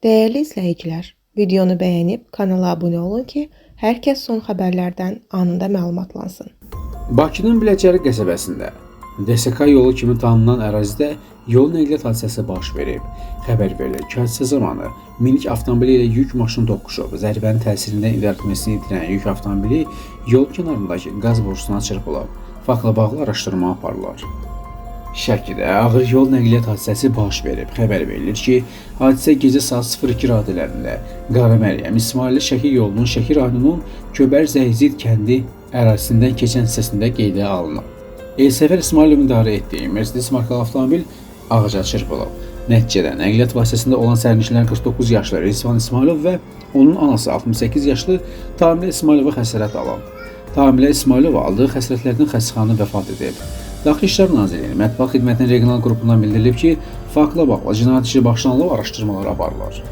Dəyərli izləyicilər, videonu bəyənib kanala abunə olun ki, hər kəs son xəbərlərdən anında məlumatlansın. Bakının Biləcəri qəsəbəsində DSK yolu kimi tanınan ərazidə yol nəqliyyat hadisəsi baş verib. Xəbər verilir ki, hadisə zamanı minik avtomobili ilə yük maşını toqquşub. Zərbənin təsirindən idarəetməsini itirən yük avtomobili yol kənarındakı qaz borusuna çırpılıb. Faktla bağlı araşdırma aparılır. Şəkidə ağır yol nəqliyyat hadisəsi baş verib. Xəbər verilir ki, hadisə gecə saat 02 radələrində Qara Məryəm İsmayıllı Şəki yolunun Şəki rayonunun Köbər Zəyzid kəndi ərazisindən keçən hissəsində qeydə alınıb. Elsəfər İsmayılov idarə etdiyi Mercedes markalı avtomobil ağaca çırpılıb. Nəticədə nəqliyyat vasitəsində olan sərnişinlər 49 yaşlı Rizvan İsmayılov və onun anası 68 yaşlı Tamilə İsmayılova xəsarət alıb. Tamilə İsmayılova aldığı xəsarətlərdən xəstəxanada vəfat edib. Daxili İşlər Nazirliyinin Mətbuat Xidmətinin regional qrupundan bildirilib ki, faktla bağlı cinayət işi başlanılıb, araşdırmalar aparılır.